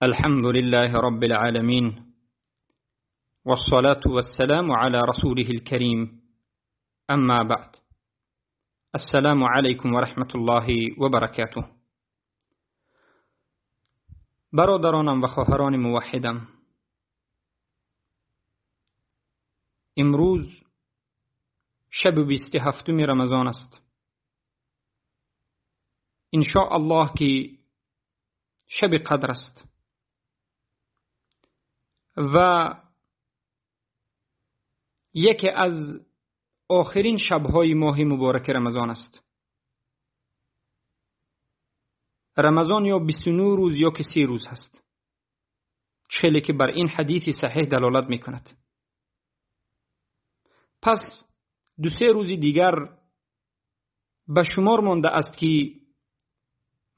الحمد لله رب العالمين، والصلاة والسلام على رسوله الكريم، أما بعد. السلام عليكم ورحمة الله وبركاته. برادرانم و خواهران موحدم، امروز شب 27 رمضان است. ان شاء الله که شب قدر است و یکی از آخرین شب‌های ماه مبارک رمضان است. رمضان یا 29 روز یا که 30 روز هست، خیلی که بر این حدیث صحیح دلالت میکند. پس 2-3 روز دیگر به شمار مانده است که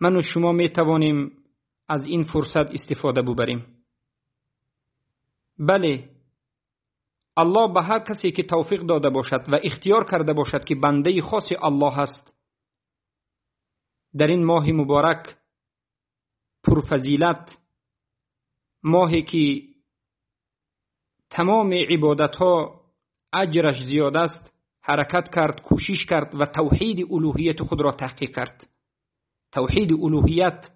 من و شما می توانیم از این فرصت استفاده ببریم. بله، الله به هر کسی که توفیق داده باشد و اختیار کرده باشد که بنده خاص الله است، در این ماه مبارک پرفضیلت، ماهی که تمام عبادت ها اجرش زیاد است، حرکت کرد، کوشش کرد و توحید الوهیت خود را تحقیق کرد. توحید الوهیت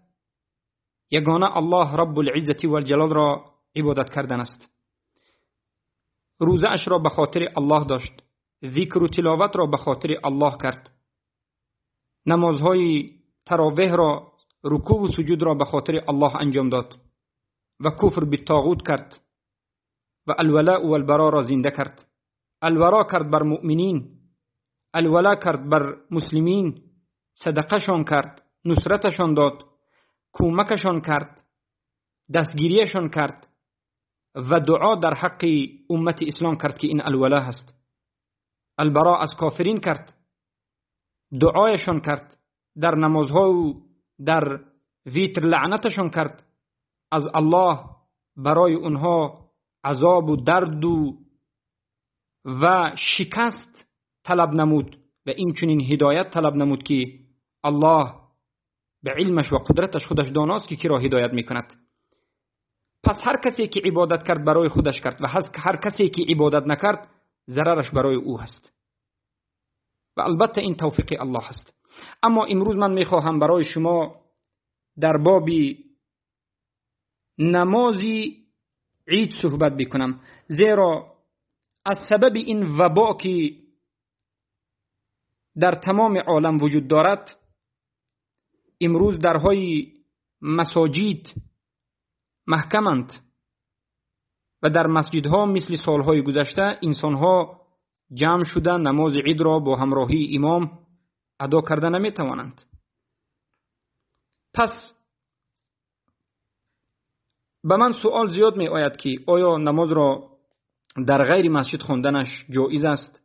یگانه الله رب العزة والجلال را عبادت کردن است. روزه اش را به خاطر الله داشت، ذکر و تلاوت را به خاطر الله کرد، نمازهای تراویح را، رکوع و سجود را به خاطر الله انجام داد و کفر به طاغوت کرد و الولاء والبراء را زنده کرد. الورا کرد بر مؤمنین، الولا کرد بر مسلمین، صدقهشان کرد، نصرتشان داد، کمکشان کرد، دستگیریشان کرد و دعا در حق امت اسلام کرد که این الولا هست. البراء از کافرین کرد، دعایشان کرد، در نمازها و در ویتر لعنتشان کرد، از الله برای اونها عذاب و درد و شکست طلب نمود و این چنین هدایت طلب نمود که الله به علمش و قدرتش خودش داناست که کی را هدایت میکند. پس هر کسی که عبادت کرد برای خودش کرد و هر کسی که عبادت نکرد ضررش برای او هست و البته این توفیق الله است. اما امروز من میخواهم برای شما در باب نماز عید صحبت بکنم، زیرا از سبب این وبا که در تمام عالم وجود دارد، امروز درهای مساجد محکمند و در مسجدها مثل سالهای گذشته انسانها جمع شده نماز عید را با همراهی امام ادا کرده نمیتوانند. پس به من سوال زیاد می آید که آیا نماز را در غیر مسجد خواندنش جایز است؟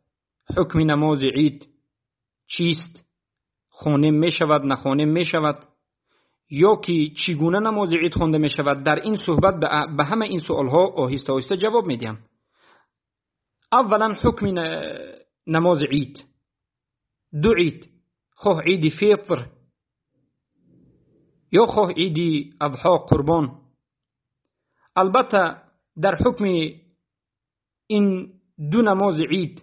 حکم نماز عید چیست؟ خانه می شود، نخانه می شود، یا که چگونه نماز عید خوانده می شود؟ در این صحبت به همه این سوال ها آهسته آهسته جواب می دهم. اولا حکم نماز عید، دو عید، خواه عید فطر یا خواه عید اضحی قربان. البته در حکم این دو نماز عید،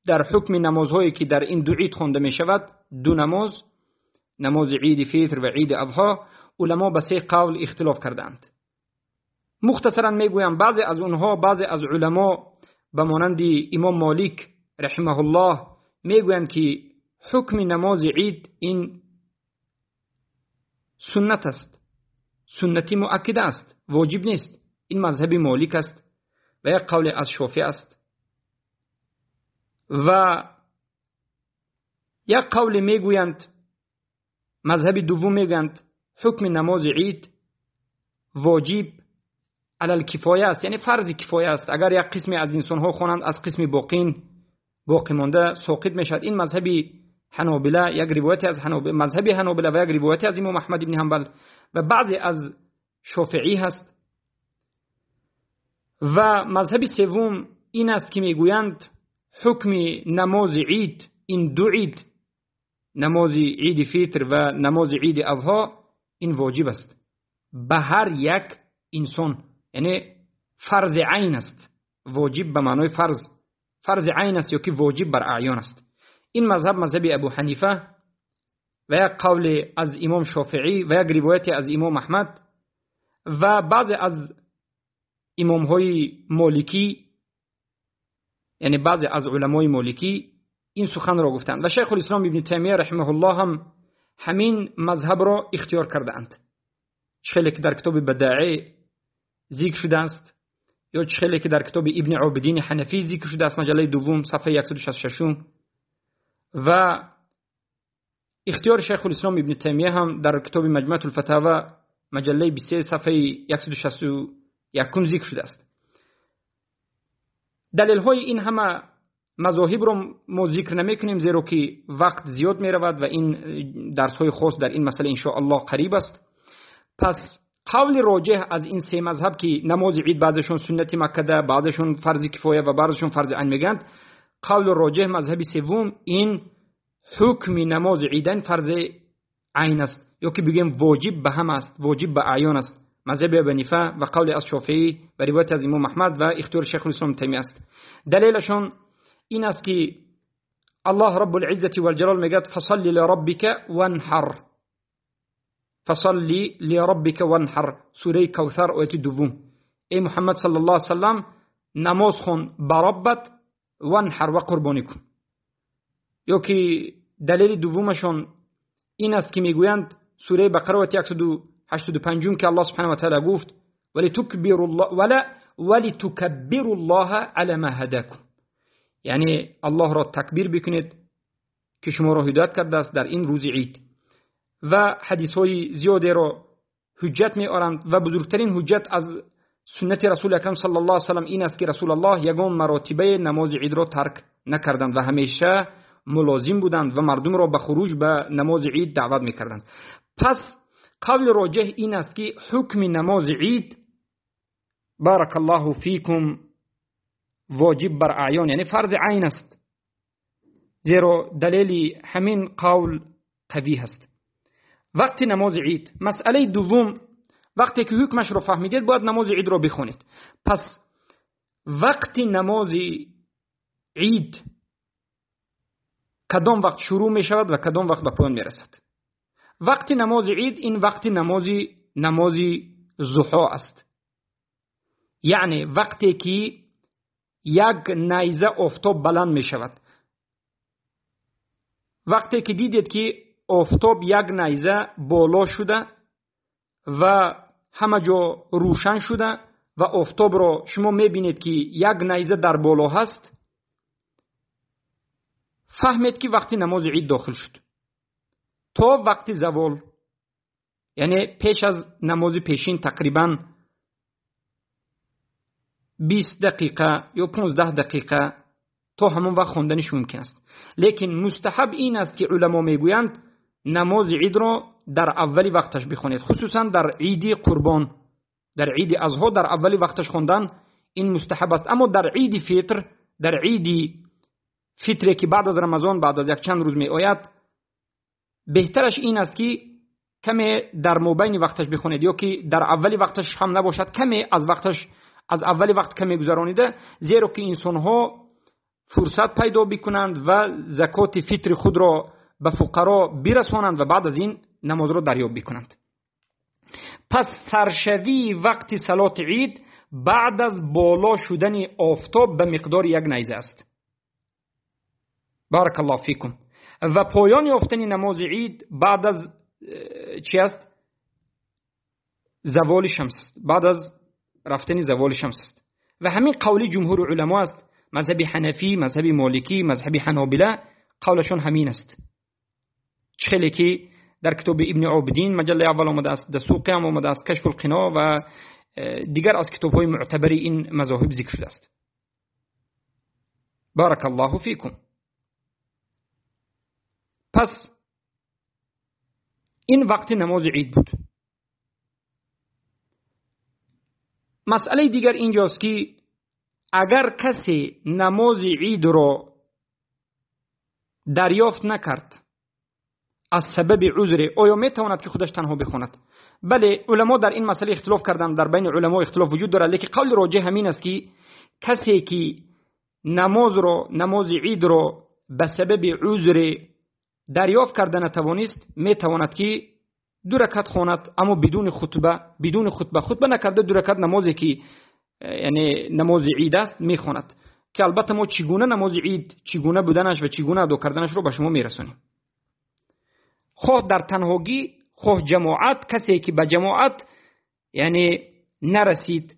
در حکم نمازهایی که در این دو عید خوانده می شود، دو نماز، نماز عید فطر و عید اضحی، علما به 3 قول اختلاف کردند. مختصرا میگویم بعضی از اونها، بعضی از علما به مانند امام مالک رحمه الله میگویند که حکم نماز عید این سنت است، سنتی مؤکد است، واجب نیست. این مذهب مالک است و یک قول از شافعی است. و یک قول میگویند، مذهب دوم میگویند حکم نماز عید واجب علی الکفایه است، یعنی فرض کفایه است. اگر یک قسمی از انسانها خوانند از قسم باقی مانده ساقط میشود. این مذهب حنابله، یک روایت از مذهب حنابله و یک روایت از امام احمد بن حنبل و بعضی از شافعی هست. و مذهب سوم این است که میگویند حکم نماز عید، این دو عید، نماز عید فطر و نماز عید اضحی، این واجب است. به هر یک انسان، یعنی فرض عین است. واجب به معنای فرض، فرض عین است یا که واجب بر اعیان است. این مذهب مذهب ابو حنیفه و یک قول از امام شافعی و یک روایت از امام احمد و بعض از امام های مالکی، یعنی بعضی از علمای مالکی این سخن را گفتند و شیخ الاسلام ابن تیمیه رحمه الله هم همین مذهب را اختیار کردند. چه که در کتاب بداعه ذکر شده است یا چه که در کتاب ابن عابدین حنفی ذکر شده است، مجله دوم صفحه 166، و اختیار شیخ الاسلام ابن تیمیه هم در کتاب مجموعه الفتاوی مجله 23 صفحه 161 ذکر شده است. دلیل های این همه مذاهب رو ما ذکر نمیکنیم زیرا که وقت زیاد میرود و این درس های خاص در این مسئله ان شاء الله قریب است. پس قول راجح از این سه مذهب که نماز عید بعضشون سنت مکده، بعضشون فرض کفایه و بعضشون فرض عین میگند، قول راجح مذهب سوم این حکم نماز عیدین فرض عین است یا که بگیم واجب به هم است، واجب به اعیان است. مذهب ابو حنیفه و قول از شافعی و روایت از امام احمد و اختیار شیخ الاسلام تیمیه است. دلیلشون این است که الله رب العزة والجلال میگه فصل لربک وانحر، فصل لربک وانحر، سوره کوثر آیه دوم. ای محمد صلی الله علیه وسلم نماز خون بربت وانحر و قربانی کن. یا که دلیل دومشون این است که میگویند سوره بقره آیه 185 که الله سبحانه و تعالی گفت ولتکبروا الله ولتکبروا الله علی ما هداکم، یعنی الله را تکبیر بکنید که شما را هدایت کرده است در این روز عید. و حدیث های زیادی را حجت می آرند و بزرگترین حجت از سنت رسول اکرم صلی الله علیه و سلم این است که رسول الله یگان مراتبه نماز عید را ترک نکردند و همیشه ملازم بودند و مردم را به خروج به نماز عید دعوت میکردند. پس قول راجح این است که حکم نماز عید بارک الله فیکم واجب بر اعیان، یعنی فرض عین است، زیرا دلیل همین قول قوی است. وقت نماز عید، مسئله دوم، وقتی که حکمش رو فهمیدید باید نماز عید رو بخونید. پس وقت نماز عید کدام وقت شروع می شود و کدام وقت به پایان می رسد؟ وقت نماز عید این وقت نماز ضحا است، یعنی وقتی که یک نیزه آفتاب بلند می شود. وقتی که دیدید که آفتاب یک نیزه بالا شده و همه جا روشن شده و آفتاب را شما می بینید که یک نیزه در بالا هست، فهمید که وقتی نماز عید داخل شد تا وقت زوال، یعنی پیش از نماز پیشین تقریبا 20 دقیقه یا 15 دقیقه تا همون وقت خواندنش ممکن است. لیکن مستحب این است که علما میگویند نماز عید را در اول وقتش بخونید، خصوصا در عید قربان، در عید اضحی در اول وقتش خواندن این مستحب است. اما در عید فطر، در عید فطر که بعد از رمضان بعد از یک چند روز می آید، بهترش این است که کمی در مابین وقتش بخونید یا که در اول وقتش هم نباشد، کمی از وقتش از اول وقت کمی گذرانیده، زیرا که انسانها فرصت پیدا بکنند و زکات فطر خود را به فقرا برسانند و بعد از این نماز را دریاب بکنند. پس سرشوی وقت صلات عید بعد از بالا شدن آفتاب به مقدار یک نیزه است. بارک الله فیکم. و پایان یافتن نماز عید بعد از چی است؟ زوال شمس است، بعد از رفتن زوال شمس است. و همین قول جمهور علما است، مذهب حنفی، مذهب مالکی، مذهب حنابله قولشون همین است. چخیلی که در کتاب ابن عابدین مجله اول آمده است، دسوقی هم آمده است، کشف القنا و دیگر از کتاب های معتبر این مذاهب ذکر شده است. بارک الله فیکم. پس این وقت نماز عید بود. مسئله دیگر اینجاست که اگر کسی نماز عید را دریافت نکرد از سبب عذر، آیا میتواند که خودش تنها بخواند؟ بله، علما در این مسئله اختلاف کردند، در بین علما اختلاف وجود دارد، لیکن قول راجح همین است که کسی که نماز را، نماز عید را به سبب عذر دریافت کرده نتوانست، میتواند که 2 رکعت خواند، اما بدون خطبه، بدون خطبه، خطبه نکرده 2 رکعت نمازی که یعنی نماز عید است میخواند، که البته ما چگونه نماز عید، چگونه بودنش و چگونه ادا کردنش رو به شما میرسونیم. خواه در تنهایی، خواه جماعت، کسی که به جماعت یعنی نرسید،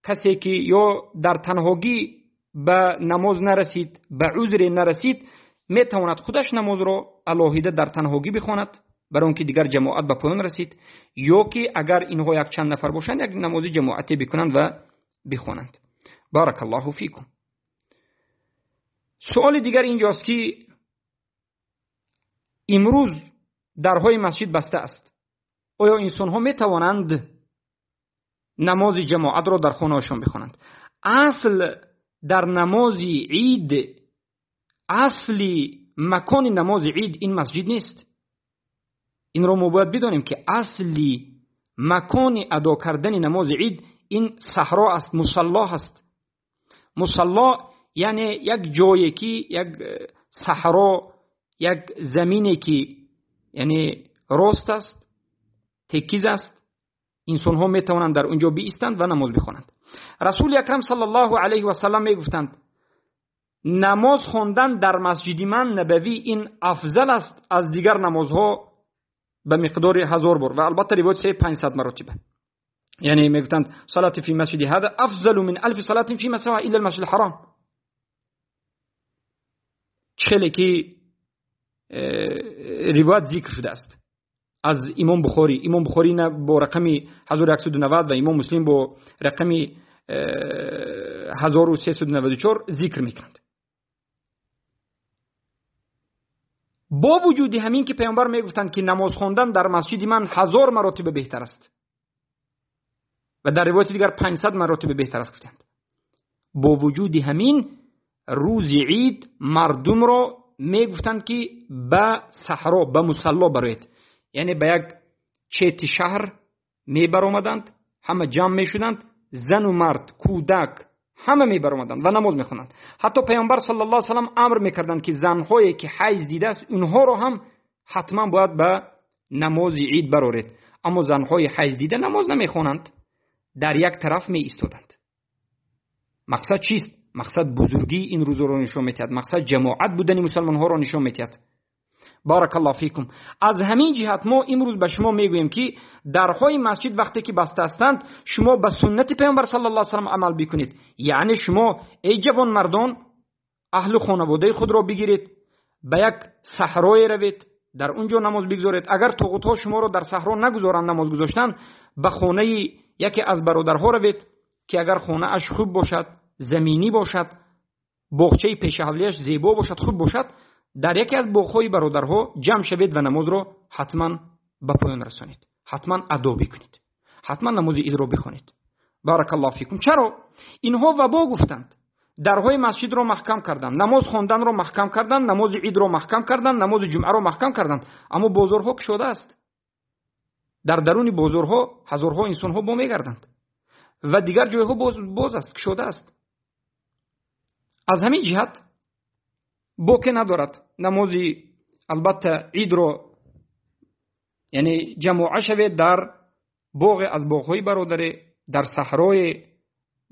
کسی که یا در تنهایی به نماز نرسید، به عذر نرسید، میتواند خودش نماز رو علاهیده در تنهایی بخواند، برای اون که دیگر جماعت به پایان رسید، یا که اگر اینها یک چند نفر باشند یک نماز جماعتی بکنند و بخوانند. بارک الله فیکم. سوال دیگر اینجاست که امروز درهای مسجد بسته است، آیا انسان ها می توانند نماز جماعت را در خانه هاشون بخوانند؟ اصل در نماز عید، اصل مکان نماز عید این مسجد نیست. این را ما باید بدانیم که اصلی مکان ادا کردن نماز عید این صحرا است، مصلا است. مصلا یعنی یک جایی که یک صحرا، یک زمینی که یعنی راست است، تکیز است، انسان ها می توانند در اونجا بیستند و نماز بخوانند. رسول اکرم صلی الله علیه و سلم می گفتند نماز خواندن در مسجد من نبوی این افضل است از دیگر نمازها به مقدار 1000 بار، و البته روایت 500 مرتبه. یعنی می گفتند صلاه فی مسجد هذا افضل من 1000 صلاه فی ما سواه الا المسجد الحرام. خیلی که روایت ذکر شده است از امام بخاری، امام بخاری نه با رقم 1190 و امام مسلم با رقم 1394 ذکر میکنند. با وجود همین که پیامبر میگفتند که نماز خواندن در مسجد من 1000 مرتبه بهتر است و در روایت دیگر 500 مرتبه بهتر است گفتند، با وجود همین روز عید مردم را میگفتند که به صحرا، به مصلا بروید، یعنی به یک چیت شهر میبرآمدند، همه جمع میشدند، زن و مرد، کودک، همه میبرآمدند و نماز میخوانند. حتی پیامبر صلی الله علیه و سلم امر میکردند که زنهایی که حیض دیده است اونها را هم حتما باید به نماز عید برآورید، اما زنهای حیض دیده نماز نمیخوانند، در یک طرف می ایستادند. مقصد چیست؟ مقصد بزرگی این روز را نشان میدهد، مقصد جماعت بودن مسلمان ها را نشان میدهد. بارک الله فیکم. از همین جهت ما امروز به شما میگوییم که درهای مسجد وقتی که بسته هستند شما به سنت پیامبر صلی الله علیه و سلم عمل بکنید. یعنی شما ای جوان مردان اهل خانواده خود را بگیرید، به یک صحرای روید، در اونجا نماز بگذارید. اگر طاغوت ها شما را در صحرا نگذارند نماز گذاشتن، به خانه یکی از برادرها روید که اگر خانه اش خوب باشد، زمینی باشد، باغچه پیش حولیش زیبا باشد، خوب باشد، در یکی از باغ‌های برادرها جمع شوید و نماز را حتما به پایان رسانید، حتما ادا بکنید، حتما نماز عید را بخوانید. بارک الله فیکم. چرا اینها وبا گفتند؟ درهای مسجد را محکم کردند، نماز خواندن را محکم کردند، نماز عید را محکم کردند، نماز جمعه را محکم کردند، اما بازارها گشاده است. در درون بازارها هزارها انسانها با میگردند و دیگر جایها باز است، گشاده است. از همین جهت باک ندارد نمازی البته عید را، یعنی جماعه شوید در باغ از باغ‌های برادر، در صحرای،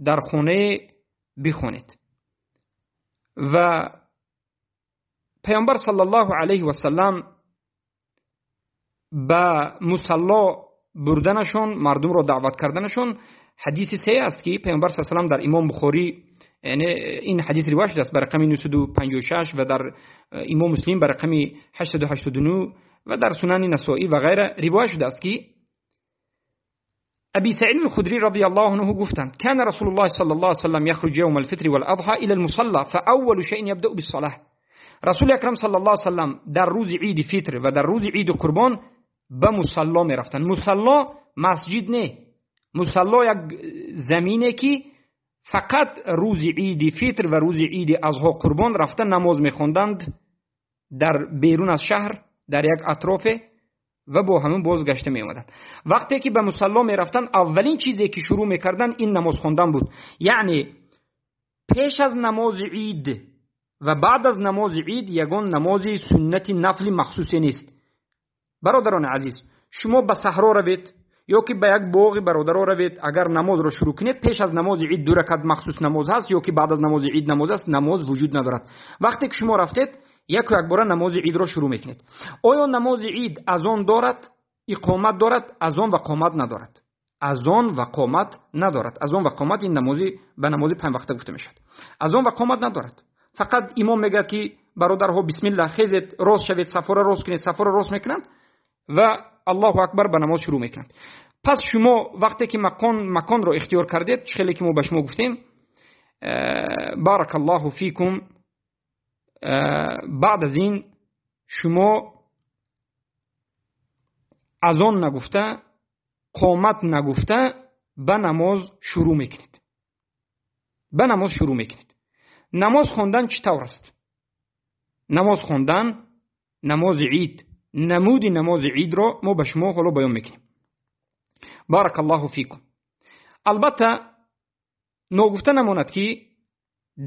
در خانه بخونید. و پیامبر صلی الله علیه و سلم به مصلا بردنشون، مردم را دعوت کردنشون، حدیث سه است که پیامبر صلی الله علیه و سلم در امام بخاری، یعنی این حدیث روایت شده است به رقم 956 و در امام مسلم به رقم 889 و در سنن نسائی و غیره روایت شده است که ابي سعيد الخدري رضي الله عنه گفتند كان رسول الله صلى الله عليه وسلم يخرج يوم الفطر والأضحى إلى المصلى فأول شيء يبدأ بالصلاة. رسول اکرم صلی الله علیه و سلم در روز عید فطر و در روز عید قربان به مصلا می رفتند. مصلا مسجد نه، مصلا یک زمینه که فقط روز عید فطر و روز عید اضحی قربان رفتن نماز میخوندند در بیرون از شهر، در یک اطراف و با همون بازگشته می اومدن. وقتی که به مصلی می رفتن اولین چیزی که شروع میکردن این نماز خواندن بود. یعنی پیش از نماز عید و بعد از نماز عید یگان نماز سنت نفل مخصوصی نیست. برادران عزیز، شما به صحرا روید یا که به یک باغ برادران روید، اگر نماز را شروع کنید پیش از نماز عید 2 رکعت مخصوص نماز هست یا که بعد از نماز عید نماز است، نماز وجود ندارد. وقتی که شما رفتید یک بار نماز عید را شروع میکنید. آیا نماز عید اذان دارد، اقامت دارد؟ اذان و قامت ندارد. اذان و قامت ندارد. اذان و قامت این نمازی به نماز 5 وقته گفته میشد. اذان و قامت ندارد. فقط امام میگه که برادرها بسم الله خیزید، راست شوید، صفا را راست کنید، صفا را راست میکنند و الله اکبر به نماز شروع میکنند. پس شما وقتی که مکان را اختیار کردید، خیلی که ما به شما گفتیم، بارک الله فیکم، بعد از این شما اذان نگفته، قامت نگفته به نماز شروع میکنید. به نماز شروع میکنید. نماز خواندن چطور است؟ نماز خواندن، نماز عید، نمود نماز عید را ما به شما حالا بیان میکنیم. بارک الله فیکم. البته ناگفته نماند که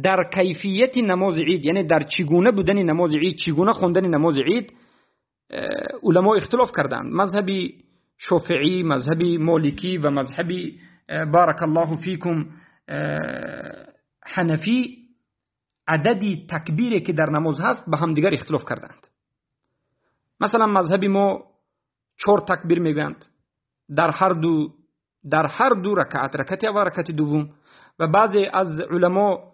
در کیفیت نماز عید، یعنی در چگونه بودن نماز عید، چگونه خواندن نماز عید، علما اختلاف کردند. مذهب شافعی، مذهب مالکی و مذهب بارک الله فیکم حنفی عدد تکبیری که در نماز هست به هم دیگر اختلاف کردند. مثلا مذهب ما 4 تکبیر میگویند در هر دو رکعت، رکعت اول و رکعت دوم، و بعضی از علما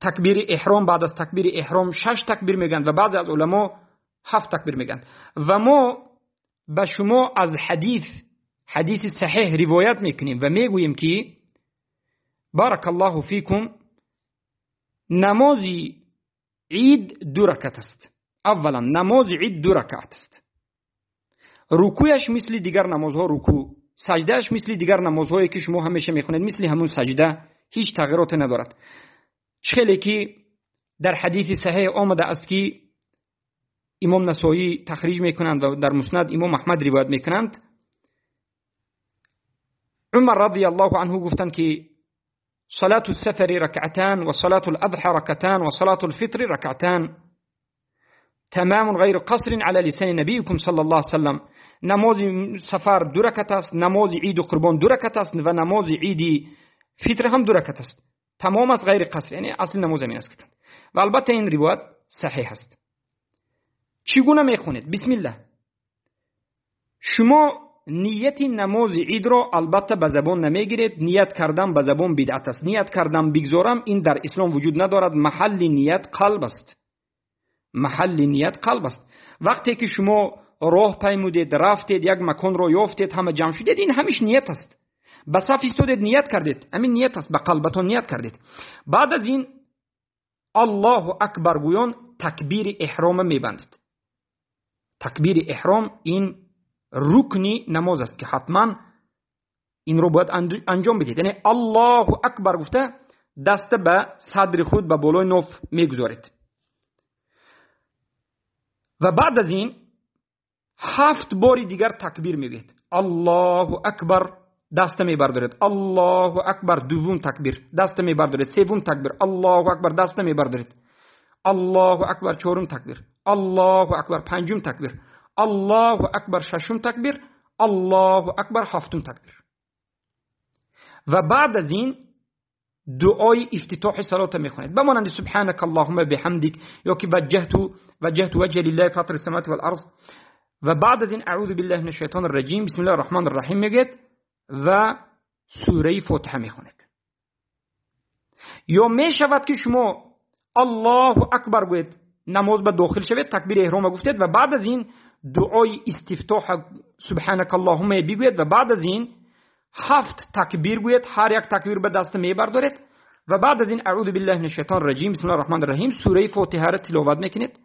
تکبیر احرام بعد از تکبیر احرام 6 تکبیر میگن و بعضی از علما 7 تکبیر میگن. و ما به شما از حدیث صحیح روایت میکنیم و میگوییم که بارک الله فیکم نماز عید 2 رکعت است. اولا نماز عید 2 رکعت است. رکوعش مثل دیگر نمازها رکوع، سجدهش مثل دیگر نمازهایی که شما همیشه میخونید، مثل همون سجده، هیچ تغییرات ندارد. چخیلی که در حدیث صحیح آمده است که امام نسائی تخریج میکنند و در مسند امام احمد روایت میکنند، عمر رضی الله عنه گفتند که صلاة السفر ركعتان و صلاة الأضحى ركعتان و صلاة الفطر ركعتان تمام غیر قصر على لسان نبیکم صلی الله علیه وسلم. نماز سفر 2 رکعت است، نماز عید و قربان 2 رکعت است و نماز عید فطر هم 2 رکعت است، تمام است غیر قصر، یعنی اصل نماز همین است. و البته این روایت صحیح است. چگونه میخونید؟ بسم الله. شما نیت نماز عید را البته به زبان نمیگیرید. نیت کردن به زبان بدعت است. نیت کردن بگذارم این در اسلام وجود ندارد. محل نیت قلب است. محل نیت قلب است. وقتی که شما راه پیمودید، رفتید، یک مکان را یافتید، همه جمع شدید، این همیش نیت است. به صف ایستادید، نیت کردید، همین نیت است، به قلبتان نیت کردید. بعد از این الله اکبر گویان تکبیر احرام میبندید. تکبیر احرام این رکنی نماز است که حتما این رو باید انجام بدید. یعنی الله اکبر گفته دست به صدر خود به بالای ناف میگذارید و بعد از این 7 بار دیگر تکبیر میگید. الله اکبر، دست میبردارید، الله اکبر، دوم تکبیر، دست میبردارید، سوم تکبیر، الله اکبر، دست میبردارید، الله اکبر، چهارم تکبیر، الله اکبر، پنجم تکبیر، الله اکبر، ششم تکبیر، الله اکبر، هفتم تکبیر. و بعد از این دعای افتتاح صلات میخونید، بمانند سبحانك اللهم بحمدک یا که وجهت وجه لله فاطر السماوات والارض. و بعد از این اعوذ بالله من الشیطان الرجیم، بسم الله الرحمن الرحیم میگید و سوره فاتحه میخونید. یا میشود که شما الله اکبر گوید، نماز به داخل شوید، تکبیر احرام گفتید و بعد از این دعای استفتاح سبحانك اللهم بگوید و بعد از این 7 تکبیر گوید، هر یک تکبیر به دست میبردارید و بعد از این اعوذ بالله من الشیطان الرجیم، بسم الله الرحمن الرحیم، سوره فاتحه را تلاوت میکنید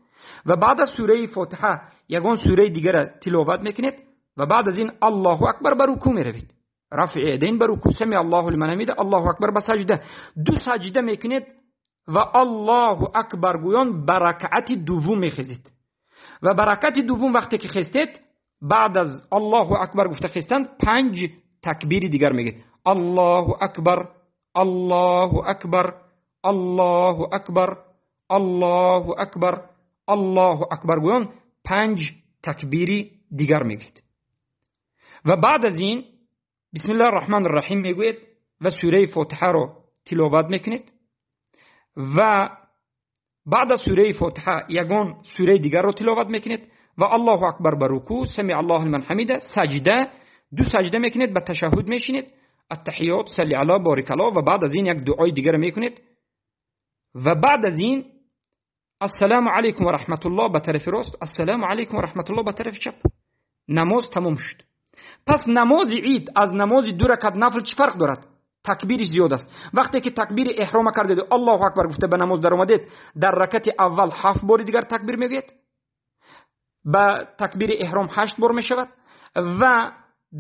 و بعد از سوره فاتحه یگان سوره دیگر را تلاوت میکنید و بعد از این الله اکبر بر رکوع میروید، رفع یدین بر رکوع، سمع الله لمن حمیده، الله اکبر به سجده، 2 سجده میکنید و الله اکبر گویان به رکعت دوم میخیزید و به رکعت دوم وقتی که خیستید بعد از الله اکبر گفته خستند 5 تکبیر دیگر میگید. الله اکبر، الله اکبر، الله اکبر، الله اکبر، الله اکبر گویان 5 تکبیر دیگر میگید. و بعد از این بسم الله الرحمن الرحیم میگوید و سوره فاتحه رو تلاوت میکنید و بعد از سوره فاتحه یگان سوره دیگر رو تلاوت میکنید و الله اکبر به رکوع، سمع الله لمن حمیده، سجده، 2 سجده میکنید، به تشهد میشینید، التحیات، صلی علی، بارک الله و بعد از این یک دعای دیگر میکنید و بعد از این السلام علیکم و رحمت الله به طرف راست، السلام علیکم و رحمت الله به طرف چپ. نماز تمام شد. پس نماز عید از نماز 2 رکعت نفل چه فرق دارد؟ تکبیرش زیاد است. وقتی که تکبیر احرام کردید الله اکبر گفته به نماز در آمدید، در رکعت اول 7 بار دیگر تکبیر میگوید، به تکبیر احرام 8 بار میشود و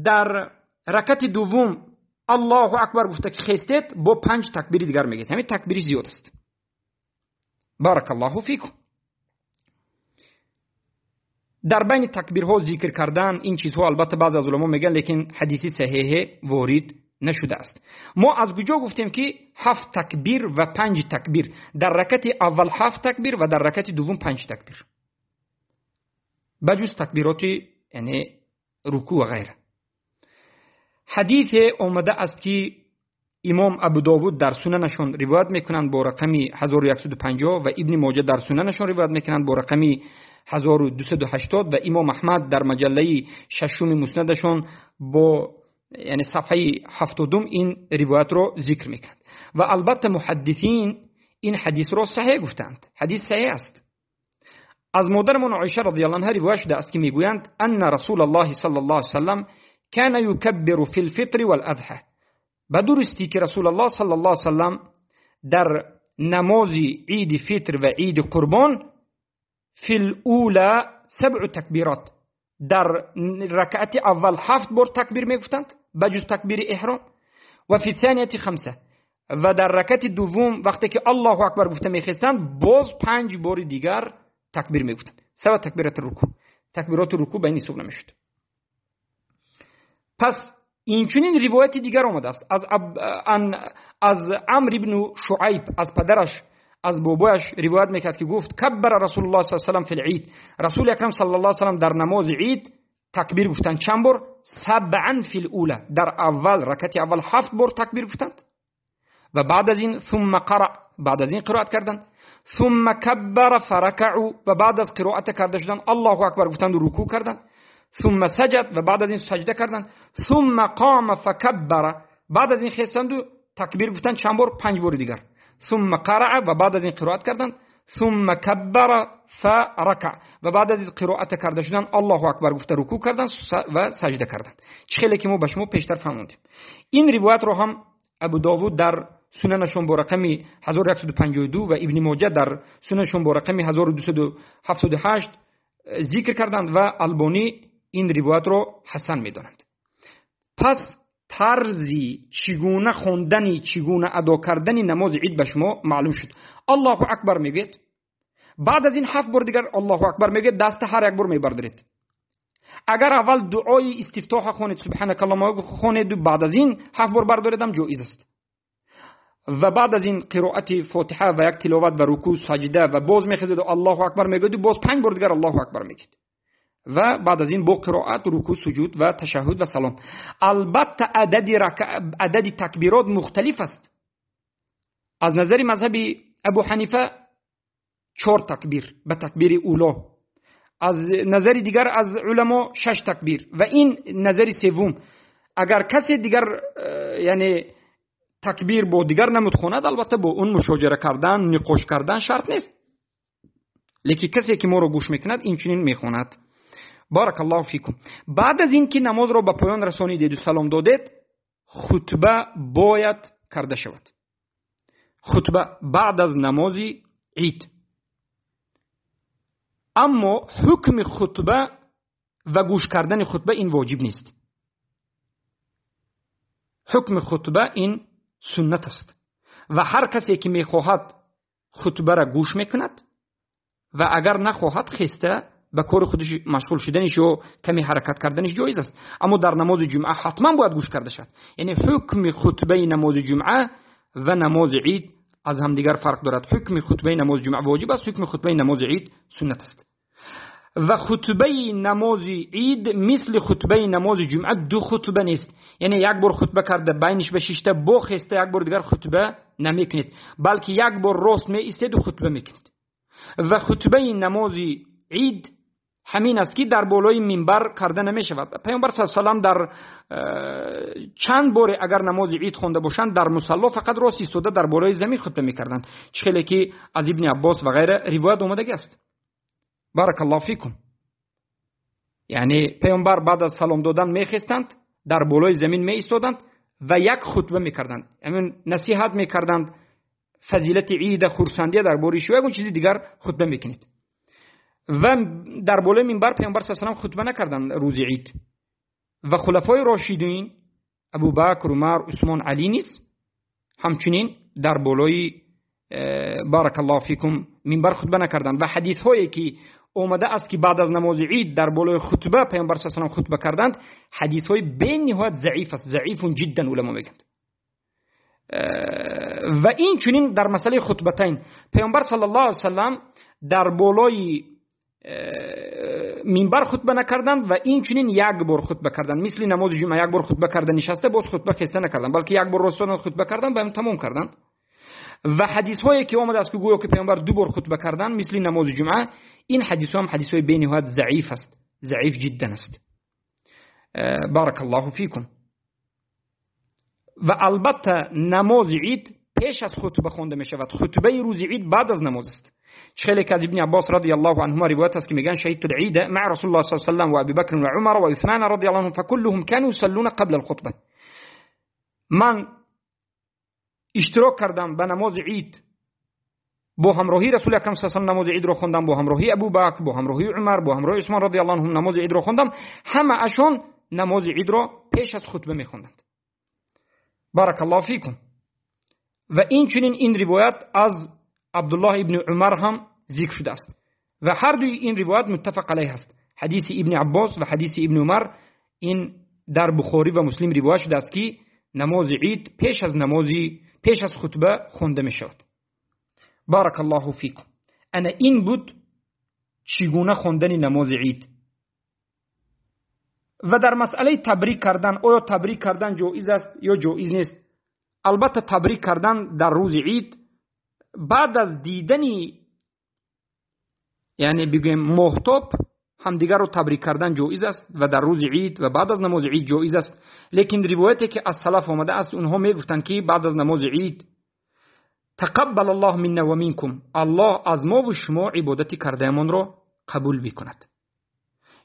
در رکعت دوم الله اکبر گفته که خستید با 5 تکبیر دیگر میگید. همین تکبیر زیاد است. بارک الله فیکم. در بین تکبیرها ذکر کردن این چیزها البته بعض از علما میگن، لیکن حدیثی صحیح وارد نشده است. ما از کجا گفتیم که 7 تکبیر و 5 تکبیر؟ در رکعت اول 7 تکبیر و در رکعت دوم 5 تکبیر، بجز تکبیرات یعنی رکوع و غیره. حدیث آمده است که امام ابو داود در سننشون روایت میکنند با رقم 1150 و ابن ماجه در سننشون روایت میکنند با رقم 1280 و امام احمد در مجله ششم مسندشون با یعنی صفحه 70 این روایت رو ذکر میکنند و البته محدثین این حدیث رو صحیح گفتند. حدیث صحیح است. از مادرمان عایشه رضی الله عنها روایت شده است که میگویند ان رسول الله صلی الله علیه وسلم كان يكبر في الفطر والاضحى. به درستی که رسول الله صلی الله علیه وسلم در نماز عید فطر و عید قربان فی الاولى 7 تکبیرات، در رکعت اول 7 بار تکبیر میگفتند بجز تکبیر احرام، و فی الثانیه 5 و در رکعت دوم وقتی که الله اکبر گفته میخستند باز 5 بار دیگر تکبیر میگفتند. سوا تکبیرات رکوع، تکبیرات رکوع به این حساب نمیشد. پس اینچنین روایت دیگر آمده است از عمرو بن شعیب، از پدرش، از بابایش روایت میکرد که گفت کبر رسول الله صلی الله علیه و سلم فی العید، رسول اکرم صلی الله علیه و سلم در نماز عید تکبیر گفتند چند بار؟ 7 فی الاولى، در اول رکعت اول 7 بار تکبیر گفتند و بعد از این ثم قرأ، بعد از این قرائت کردند، ثم کبر فرکعوا و بعد از قرائت کرده شدن الله اکبر گفتند و رکوع کردند، ثم سجد و بعد از این سجده کردند، ثم قام فکبر، بعد از این خستند و تکبیر گفتند چند بار؟ 5 بار دیگر، ثم قرأ و بعد از این قرائت کردند، ثم کبر فرکع و بعد از این قرائت کرده شدن الله اکبر گفته رکوع کردند و سجده کردند. چه خیلی که ما به شما پیشتر فهموندیم. این روایت رو هم ابو داوود در سننشون با رقم 1152 و ابن ماجه در سننشون با رقم 1278 ذکر کردند و البانی این روایت رو حسن میدانند. پس طرزی چگونه خواندنی، چگونه ادا کردن نماز عید به شما معلوم شد. الله اکبر میگید، بعد از این 7 بار دیگر الله اکبر میگید، دست هر یک بار میبردارید. اگر اول دعای استفتاح خوانید سبحانك اللهم خوانید، بعد از این 7 بار بردارید هم جایز است. و بعد از این قرائت فاتحه و یک تلاوت و رکوع سجده و باز میخزید و الله اکبر میگید و باز 5 بار دیگر الله اکبر میگید و بعد از این با قرائت رکوع سجود و تشهد و سلام. البته عدد تکبیرات مختلف است. از نظر مذهب ابو حنیفه 4 تکبیر به تکبیر اولا، از نظر دیگر از علما 6 تکبیر و این نظر سوم. اگر کسی دیگر یعنی تکبیر با دیگر نمود خواند، البته با اون مشاجره کردن، نقاش کردن شرط نیست، لیکن کسی که ما رو گوش میکند این چنین میخواند. بارک الله فیکم. بعد از این که نماز رو به پایان رسانیدید و سلام دادید، خطبه باید کرده شود. خطبه بعد از نماز عید. اما حکم خطبه و گوش کردن خطبه این واجب نیست. حکم خطبه این سنت است و هر کسی که میخواهد خطبه را گوش میکند و اگر نخواهد خسته به کار خودش مشغول شدنش و کمی حرکت کردنش جایز است. اما در نماز جمعه حتما باید گوش کرده شد. یعنی حکم خطبه نماز جمعه و نماز عید از هم دیگر فرق دارد. حکم خطبه نماز جمعه واجب است، حکم خطبه نماز عید سنت است. و خطبه نماز عید مثل خطبه نماز جمعه دو خطبه نیست. یعنی یک بار خطبه کرده بینش به شش تا بخسته یک بار دیگر خطبه نمیکنید، بلکه یک بار راست می ایستید و خطبه میکنید. و خطبه نماز عید همین است که در بالای منبر کرده نمیشود. پیامبر صلی الله علیه و سلم در چند بار اگر نماز عید خوانده باشند در مصلی فقط راست ایستاده در بالای زمین خطبه میکردند، چه که از ابن عباس و غیره روایت آمده است. بارک الله فیکم. یعنی پیامبر بعد از سلام دادن میخستند، در بالای زمین می ایستادند و یک خطبه میکردند، یعنی نصیحت میکردند، فضیلت عید، خرسندی در باره شو، یک چیز دیگر خطبه میکنید. و در بالای منبر پیامبر صلی الله علیه و سلم خطبه نکردند روز عید. و خلفای راشدین ابوبکر، عمر، عثمان، علی نیز همچنین در بالای بارک الله فیکم منبر خطبه نکردند. و حدیث هایی که اومده است که بعد از نماز عید در بالای خطبه پیامبر صلی الله علیه و سلم خطبه کردند، حدیث های بی‌نهایت ضعیف است، ضعیف جدا علما میگند. و این چنین در مسئله خطبتین پیامبر صلی الله علیه و سلم در بالای منبر خطبه نکردند و این چنین یک بار خطبه کردند، مثل نماز جمعه یک بار خطبه کرده نشسته باز خطبه خسته نکردند، بلکه یک بار راستان خطبه کردند و هم تمام کردند. و حدیث هایی که آمده است که گویا که پیامبر دو بار خطبه کردند مثل نماز جمعه، این حدیث هم حدیث های بی‌نهایت ضعیف است، ضعیف جدا است. بارک الله فیکم. و البته نماز عید پیش از خطبه خوانده می شود، خطبه روز عید بعد از نماز است. خیلی که از ابن عباس رضی الله عنهما روایت است که میگن شهدت العید مع رسول الله صلی الله علیه و سلم و ابی بکر و عمر و عثمان رضی الله عنهم فكلهم كانوا يصلون قبل الخطبه. من اشتراک کردم به نماز عید با همراهی رسول اکرم صلی الله علیه و سلم، نماز عید رو خوندم با همراهی ابوبکر، با همراهی عمر، با همراهی عثمان رضی الله عنهم نماز عید رو خوندم. همه اشون نماز عید رو پیش از خطبه میخوندند. بارک الله فیکم. و این چنین این روایت از عبدالله ابن عمر هم ذکر شده است و هر دوی این روایت متفق علیه است. حدیث ابن عباس و حدیث ابن عمر این در بخاری و مسلم روایت شده است که نماز عید پیش از خطبه خوانده می شود. بارک الله فیکم. انا این بود چگونه خواندن نماز عید. و در مسئله تبریک کردن، آیا تبریک کردن جایز است یا جایز نیست؟ البته تبریک کردن در روز عید بعد از دیدن، یعنی بگویم ماهتاب، همدیگر رو تبریک کردن جایز است و در روز عید و بعد از نماز عید جایز است. لیکن روایتی که از سلف آمده است اونها میگفتند که بعد از نماز عید تقبل الله منا و منکم، الله از ما و شما عبادتی کردهمان را قبول بکند.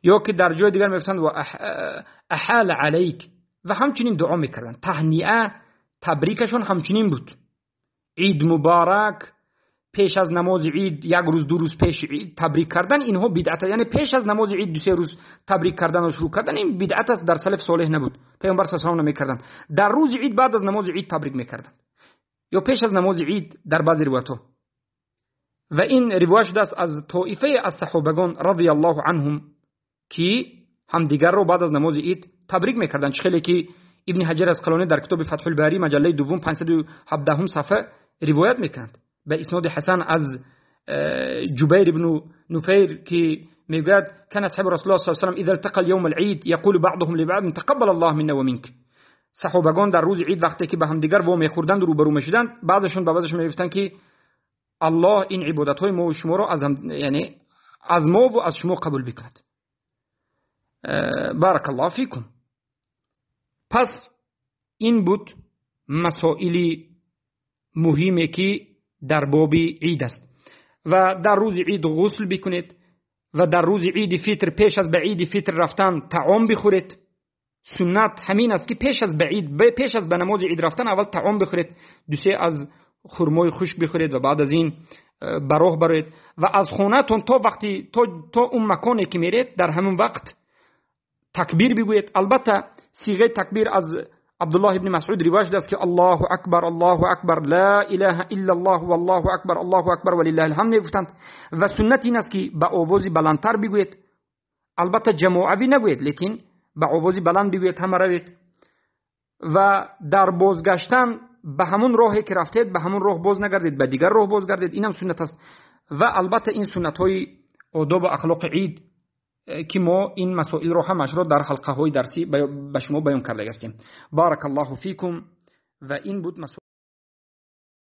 یا که در جای دیگر میگفتند و احال علیک، و همچنین دعا میکردند. تهنیه تبریکشون همچنین بود، عید مبارک. پیش از نماز عید یک روز دو روز پیش عید تبریک کردن اینها بدعت، یعنی پیش از نماز عید دو سه روز تبریک کردن و شروع کردن این بدعت است، در سلف صالح نبود، پیامبر صلی الله علیه و آله نمیکردند. در روز عید بعد از نماز عید تبریک میکردند یا پیش از نماز عید در بعضی روایت‌ها. و این روایت شده است از طائفه از صحابگان رضی الله عنهم که همدیگر رو بعد از نماز عید تبریک میکردند. خیلی که ابن حجر عسقلانی در کتاب فتح الباری مجله دوم 517 صفحه روایت میکند به اسناد حسن از جبیر بن نفیر که میگوید كان اصحاب رسول الله صلی الله علیه و سلم اذا التقى اليوم العید یقول بعضهم لبعض تقبل الله منا ومنك. صحابگان در روز عید وقتی که به همدیگر وا میخوردند و روبرو میشدند، بعضشون به بعضشون میگفتند که الله این عبادت های ما و شما را از هم، یعنی از ما و از شما قبول بکند. بارک الله فیکم. پس این بود مسائل مهمی که در باب عید است. و در روز عید غسل بکنید و در روز عید فطر پیش از به عید فطر رفتن طعام بخورید. سنت همین است که پیش از به عید، پیش از به نماز عید رفتن اول طعام بخورید، دو سه از خرمای خشک بخورید و بعد از این به راه بروید و از خونه‌تون تا وقتی تا اون مکانی که میرید در همون وقت تکبیر بگویید. البته صیغه تکبیر از Абдуллоҳ ибн Масъуд ривоят шудааст, ки Аллоҳу акбар, Аллоҳу акбар, ла илаҳа иллаллоҳ, валлоҳу акбар, Аллоҳу акбар ва лиллаҳил ҳамд мегуфтанд. Ва суннат ин аст, ки ба овози баландтар бигӯед. Албатта ҷамоавӣ нагӯед, лекин ба овози баланд бигӯед, ҳама равед. Ва дар бозгаштан ба ҳамон роҳе ки рафтед, ба ҳамон роҳ боз нагардед, ба дигар роҳ боз гардед. Инам суннат аст. Ва албатта ин суннатҳои одоб ва ахлоқи ид, ки мо ин масоилро ҳамашро дар ҳалқаҳои дарсӣ ба шумо баён карда ҳастем. Баракаллоҳу фикум. Ва ин буд.